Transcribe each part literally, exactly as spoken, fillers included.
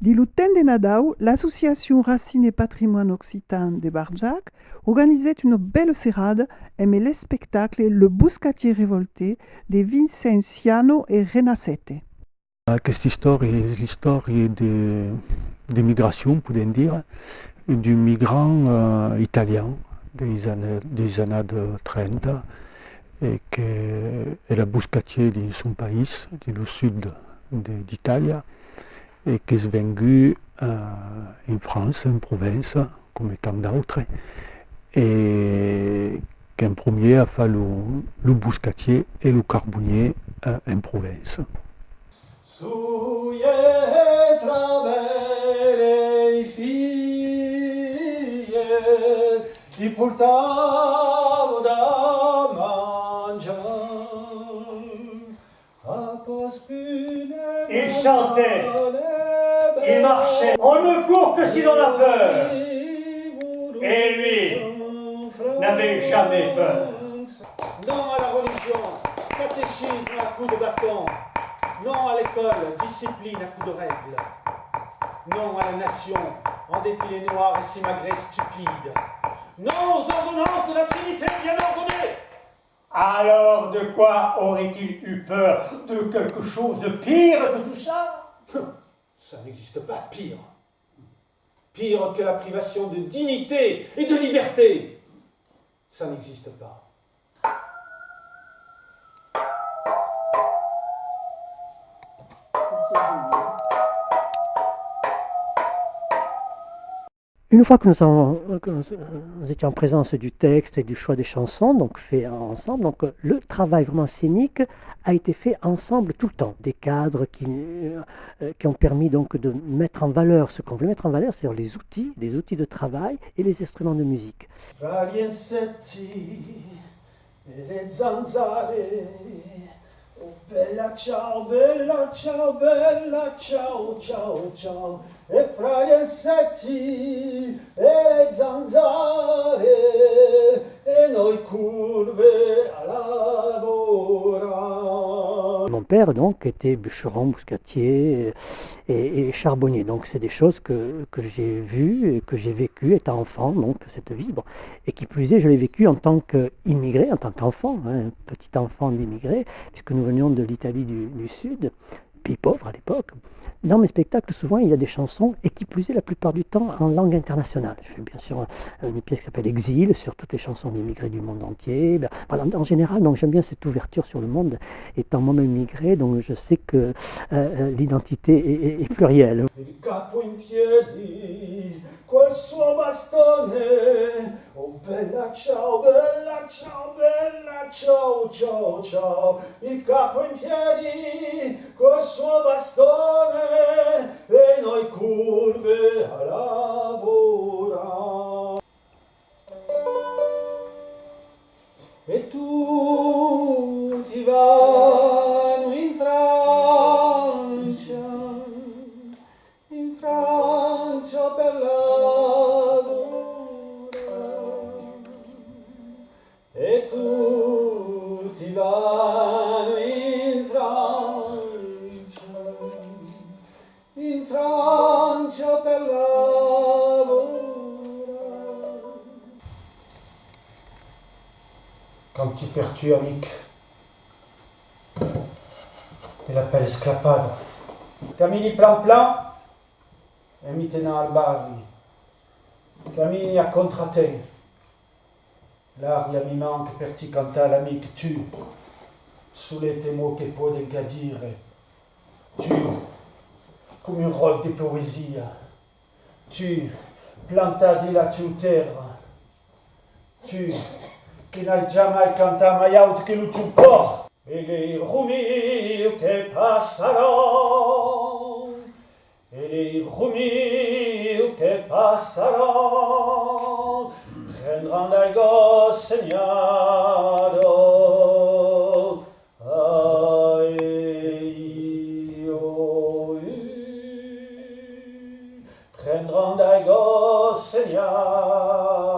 Dins lo temps de Nadau, l'associacion Racines et Patrimoine Occitan de Barjac organizèt una bèla serada emé l'espectacle Le Boscatier révolté de Vincent Ciano e Renasete. Aquesta istòria es l'istòria de, de migracion, podèm dire, d'un migrant, eh, italian deis anna-, deis annadas trenta, e que èra boscatier dins son país, dins lo sud de, d'Itàlia, e qu'es vengut, eh, en França, en Provença, coma tant d'autres, e qu'en promier a fach lo, lo boscatier e lo carbonier, eh, en Provença. Soi e travèrs e filhs, i portava de manjar. Il chantait, il marchait. On ne court que si l'on a peur. Et lui n'avait jamais peur. Non à la religion, catéchisme à coups de bâton. Non à l'école, discipline à coups de règles. Non à la nation, en défilé noir et simagrées stupides. Non aux ordonnances de la Trinité bien ordonnées. Alors de quoi aurait-il eu peur ? De quelque chose de pire que tout ça ? Ça n'existe pas pire. Pire que la privation de dignité et de liberté. Ça n'existe pas. Une fois que nous avons, que nous, nous étions en présence du texte et du choix des chansons, donc fait ensemble, donc, euh, le travail vraiment scénique a été fait ensemble tout le temps. Des cadres qui, euh, euh, qui ont permis donc de mettre en valeur ce qu'on voulait mettre en valeur, c'est-à-dire les outils, les outils de travail et les instruments de musique. Fra l'insècti e le zanzare, oh bella ciao, bella ciao, bella ciao, ciao, ciao. E fra l'insècti e le zanzare, e noi curve a lavorar. Mon père, donc, était bûcheron, boscatier, euh, et, et charbonnier. Donc, c'est des choses que, que j'ai vues et que j'ai vécues étant enfant, donc, cette vie. Bon. Et qui plus est, je l'ai vécu en tant qu'immigré, en tant qu'enfant, hein, petit enfant d'immigré, puisque nous venions de l'Italie du, du Sud, pays pauvre à l'époque. Dans mes spectacles, souvent, il y a des chansons, et qui plus est, la plupart du temps, en langue internationale. Je fais bien sûr, euh, une pièce qui s'appelle Exil, sur toutes les chansons d'immigrés du monde entier. Ben, voilà, en, en général, donc, j'aime bien cette ouverture sur le monde. Étant moi-même immigré, donc, je sais que, euh, euh, l'identité est, est, est plurielle. Il capo in piedi col suo bastone, oh bella ciao, bella ciao, bella ciao, ciao, ciao. Il capo in piedi col suo bastone e noi curve a lavorare. E tutti vanno in Francia, in Francia per lavorare. E tutti vanno in Francia, in Francia per lavorare. Quand ti pèrds tu, amic, de la pèl esclapada. Camini plan plan e mi te n'ai al barri. Camini a contratemps. L'ària mi manca per ti cantar, l'amic, tu. Solet e mo que pòden qu'a dire. Tu, coma un ròc de poesia. Tu, plantat dins la tieu tèrra. Tu, que n'as jamai cantat mai aut que lo tieu còr. E lei romiu que passaràn. E lei romiu que passaràn, prendràn d'aiga senhada. Ai, oi, prendràn d'aiga senhada.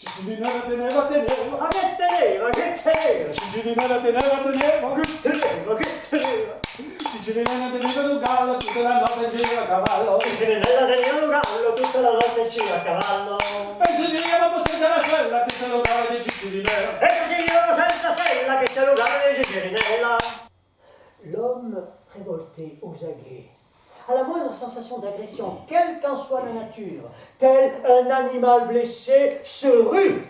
Si tu li nèva, te nèva, te nèva, que te nèva, que te nèva. Si tu li nèva, te nèva, te nèva, que te nèva, que te nèva. Si Cicirinela teniá lo gal, tota la nòt gira a caval. Cicirinela teniá lo gal, tota la nòt gira a caval. E se girava per sota la sèla, que se lo gal de Cicirinela. E se girava sense sèla, que se lo gal de Cicirinela. L'homme révolté, aux aguets, à la moindre sensation d'agression, quelle qu'en soit la nature, tel un animal blessé, se rue.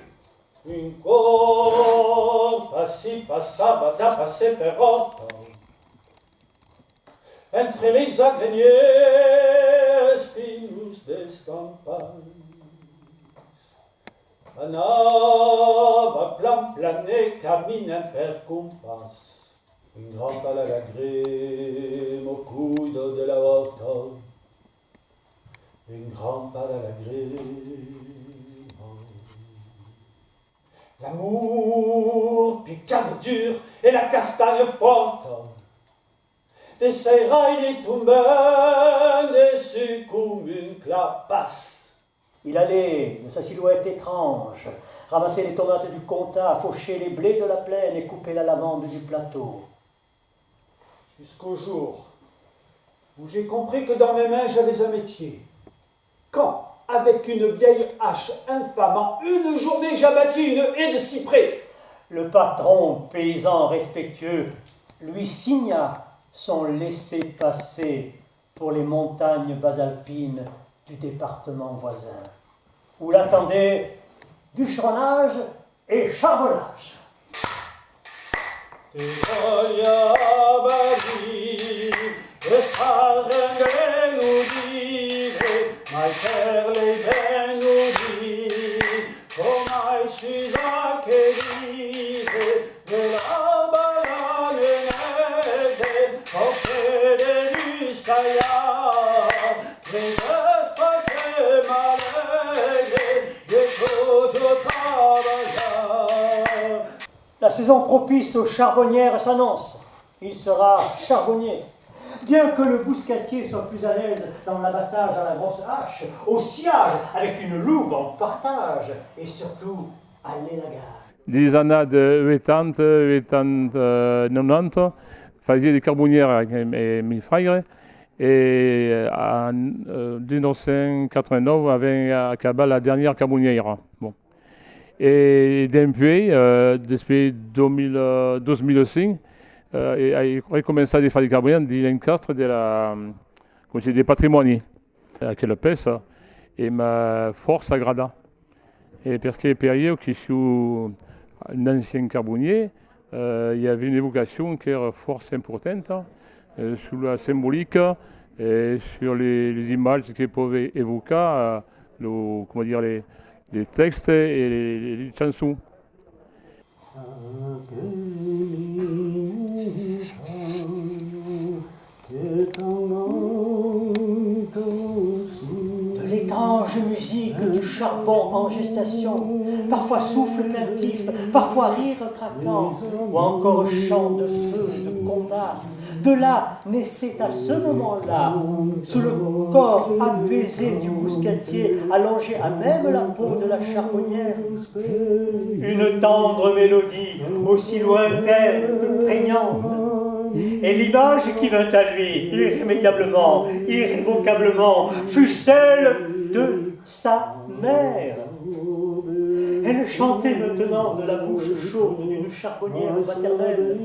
Un còp ací passava dab la sèla per òrta, entre les agreniers espinos descampats. Anava plan planet, caminant per compàs. Un grand pal a la grema, cuida de la òrta. Un grand pal a la grema. L'amor picava dur e la castanha fòrta. De seraire tombant dessús com un clapàs. Il allait, de sa silhouette étrange, ramasser les tomates du comtat, faucher les blés de la plaine et couper la lavande du plateau. Jusqu'au jour où j'ai compris que dans mes mains j'avais un métier. Quand, avec une vieille hache infamant, une journée j'abattis une haie de cyprès. Le patron, paysan respectueux, lui signa son laissez-passer pour les montagnes basalpines du département voisin, où l'attendaient bûcheronnage et charbonnage. Te vòli abadir, es pas ren de lo dire, mai per lei ben lo dire, coma sus aquel dire, de la balana negre, au pè de l'uscalhar, que es pas que m'alegre de tot jo trabalhar. La saison propice aux charbonnières s'annonce. Il sera charbonnier. Bien que le bouscatier soit plus à l'aise dans l'abattage à la grosse hache, au sciage, avec une loupe en partage, et surtout à l'élagage. Dins les annadas oitanta, oitanta, nonanta, fasiá de carbonièr amb, amb mi fraire, e en, eh, dètz-a-nòu cent quatre-vingt-nòu avèm acabat la dernièra carbonièira. Bon. E dempuèi, eh, despuèi dos mila, dos mila cinc, eh, ai recomençat de far de carbonièr dins l'encastre de la, com se ditz, de patrimòni. Aquela pèça e m'a fòrça agradat. E perque per ieu, que siáu un ancien carbonièr, eh, i aviá una evocacion qu'èra fòrça importanta, eh, sus la simbolica e sus les, les imatges que pòt evocar, eh, lo, coma dire, les, les tèxtes e les, les, les chançons. De l'étrange musique du charbon en gestation, parfois souffle plaintif, parfois rire craquant, ou encore chant de feu, de combat. De là naissait à ce moment-là, sous le corps apaisé du bouscatier, allongé à même la peau de la charbonnière, une tendre mélodie aussi lointaine que prégnante. Et l'image qui vint à lui, irrémédiablement, irrévocablement, fut celle de sa mère. Elle chantait maintenant de la bouche chaude d'une charbonnière maternelle,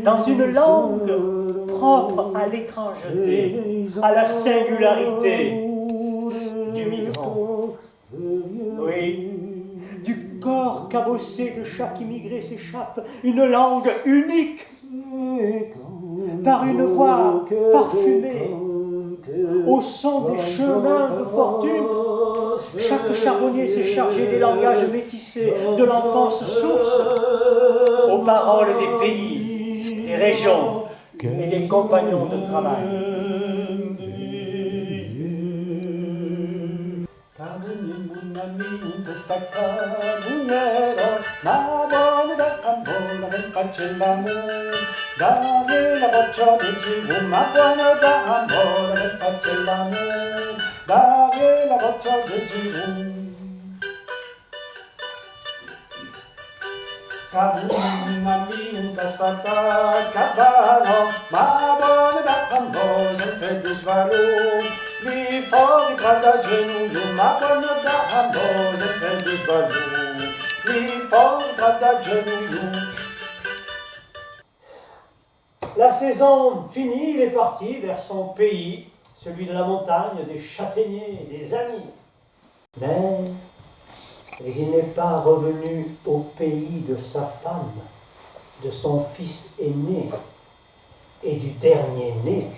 dans une langue propre à l'étrangeté, à la singularité du migrant. Oui, du corps cabossé de chaque immigré s'échappe une langue unique, par une voix parfumée, au son des chemins de fortune. Chaque charbonnier s'est chargé des langages métissés de l'enfance source, aux paroles des pays, des régions et des compagnons de travail. Carbonièr, mon ami, ont estàs, carbonièra? Ma bona dama, vèn fàger l'amor darrièr la bòcha de Giron. Ma bona dama, vèn fàger l'amor darrièr la bòcha de Giron. Carbonièr, mon ami, ont estàs, carbonièra? Ma bona dama, Amb vos en fèm dos balons, li fòrt i prat d'agenolhon, ma bona dama, amb vos en fèm dos balons, li fòrt i prat d'agenolhon. La saison finie, il est parti vers son pays, celui de la montagne, des châtaigniers, des amis. Mais, mais il n'est pas revenu au pays de sa femme, de son fils aîné et du dernier-né.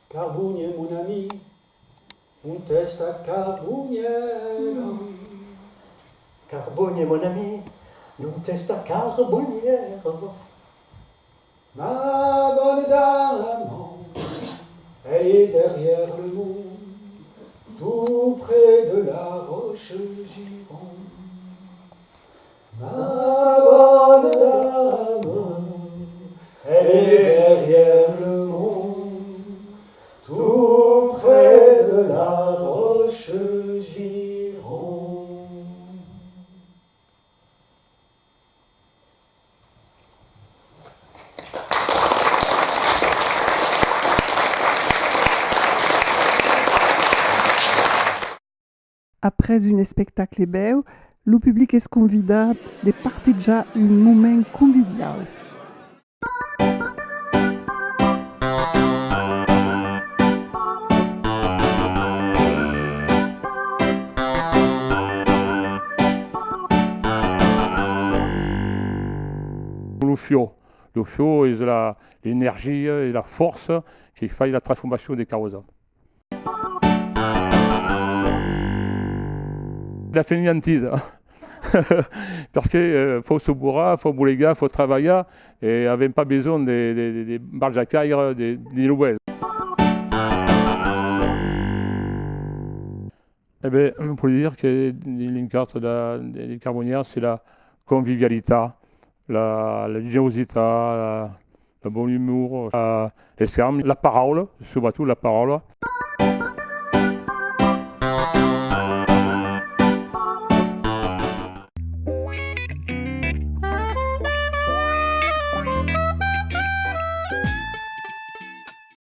Carbonnièr, mon ami, ont es ta carbonnièra? Carbonnièr, mon ami, ont es ta carbonnièra? Ma bona dama, elle est derrière le mont, tout près de la roche Giron. Ma bona dama, elle est derrière le mont, tout près de la roche Giron. Après un espectacle bèu, lo public es convidat de partejar un moment convivial. Lo fuòc. Lo fuòc es la, l'energia e la fòrça que fai la transformacion de causas. La faineantisa. Perque, eh, fau se borrar, fau bolegar, fau trabalhar, e avèm pas besonh de, de, de, de barjacaire, de, de lobès. E ben, on pòt dire que dins l'encart de, de, de Carbonnièr, c'est la convivialitat, la, la generositat, la, le bon umor, la, l'escambi, la paraula, subretot la paraula.